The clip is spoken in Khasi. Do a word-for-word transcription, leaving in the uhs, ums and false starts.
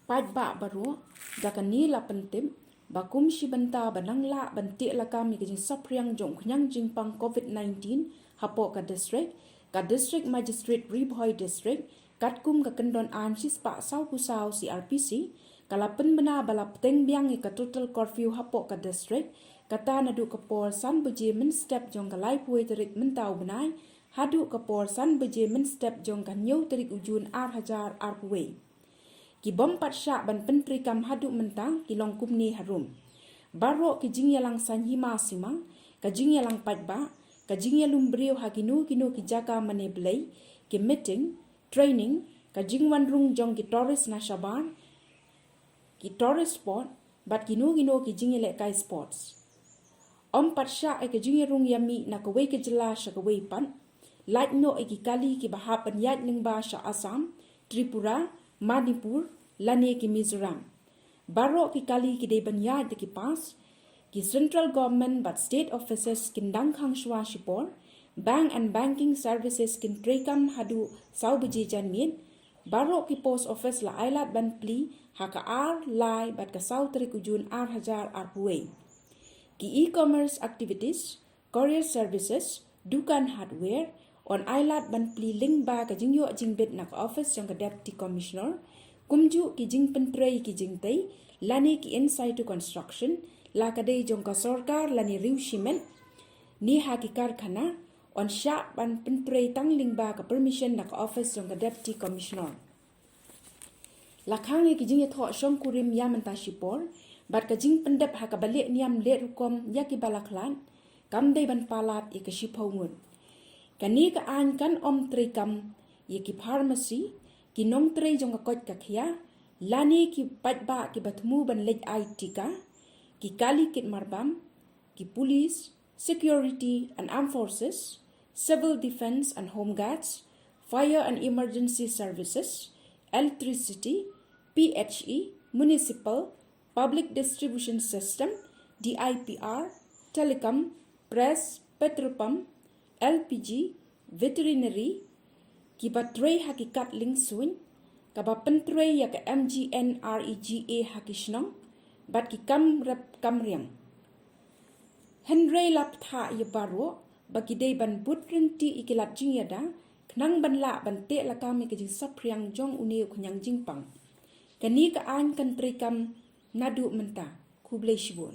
Paidbah baroh, da kane la pyntip ba kum shi bynta ba nang lah ban teh lakam ïa ka jingsaphriang jong u khñiang jingpang COVID nineteen hapoh ka district, ka District Magistrate Ri Bhoi District, katkum ka kyndon ain shispah sawphew saw C R P C, ka la pynbna ba la bteng biang ïa ka total curfew hapoh ka district, kata naduh ka por san baje mynstep jong ka laiphew tarik mynta u bnai haduh ka por san baje mynstep jong ka hynñiew tarik u Jun ar hajar arphew. Ki bym pat shah ban pyntreikam haduh mynta ki long kumne harum: baroh ki jingïalang saiñ hima sima, ka jingïalang paidbah, ka jingïalum briew ha kino kino ki jaka mane blei, ki meeting, training, ka jingwan rung jong ki tourist na shabar, ki tourist spot, bad kino kino ki jingïalehkai sports. Ym pat shah ïa ka jingïarung ïamih na kawei ka jylla sha kawei pat, lait noh ïa ki kali kiba hap ban ïaid lyngba sha Assam, Tripura, Manipur, lane ki Mizoram. Baroh ki kali ki dei ban ïaid da ki pass. Ki central government bad state offices kin dang khang shuwa shipor. Bank and banking services kin treikam haduh saw baje janmiet. Baroh ki post office la ailad ban plie ha ka ar, lai bad ka saw tarik u Jun ar hajar arphew. Ki e-commerce activities, courier services, dukan hardware, yn ailad ban plie lyngba ka jingïoh jingbit na ka office jong ka Deputy Commissioner, kumjuh ki jingpyntrei ki jingtei, lane ki in situ construction, la ka dei jong ka sorkar lane riew shimet, ne ha ki karkhana, yn shah ban pyntrei tang lyngba ka permission na ka office jong ka Deputy Commissioner. La khang ïa ki jingïathoh shongkurim ïa mynta shipor, bad ka jingpyndep ha kaba leh niam leh rukom ïa kiba la khlad, kam dei ban palat ïa ka shiphew ngut. Kane ka ain kan ym treikam ïa ki pharmacy, ki nongtrei jong ka koit ka khiah, lane ki paidbah kiba thmu ban leit ai tika, ki kali kit marbam, ki police, security and armed forces, civil defence and home guards, fire and emergency services, electricity, P H E, municipal, public distribution system, D I P R, telecom, press, petrol pump, L P G, veterinary, kiba trei ha ki kad liengsuiñ, kaba pyntrei ïa ka M G N R E G A ha ki shnong, bad ki kam rep kam riang. Hynrei la bthah ïa baroh ba ki dei ban bud ryntih ïa ki lad jingïada, khnang ban lah ban teh lakam ïa ka jingsaphriang jong une u khñiang jingpang. Kane ka ain kan treikam naduh mynta. Khublei shibun.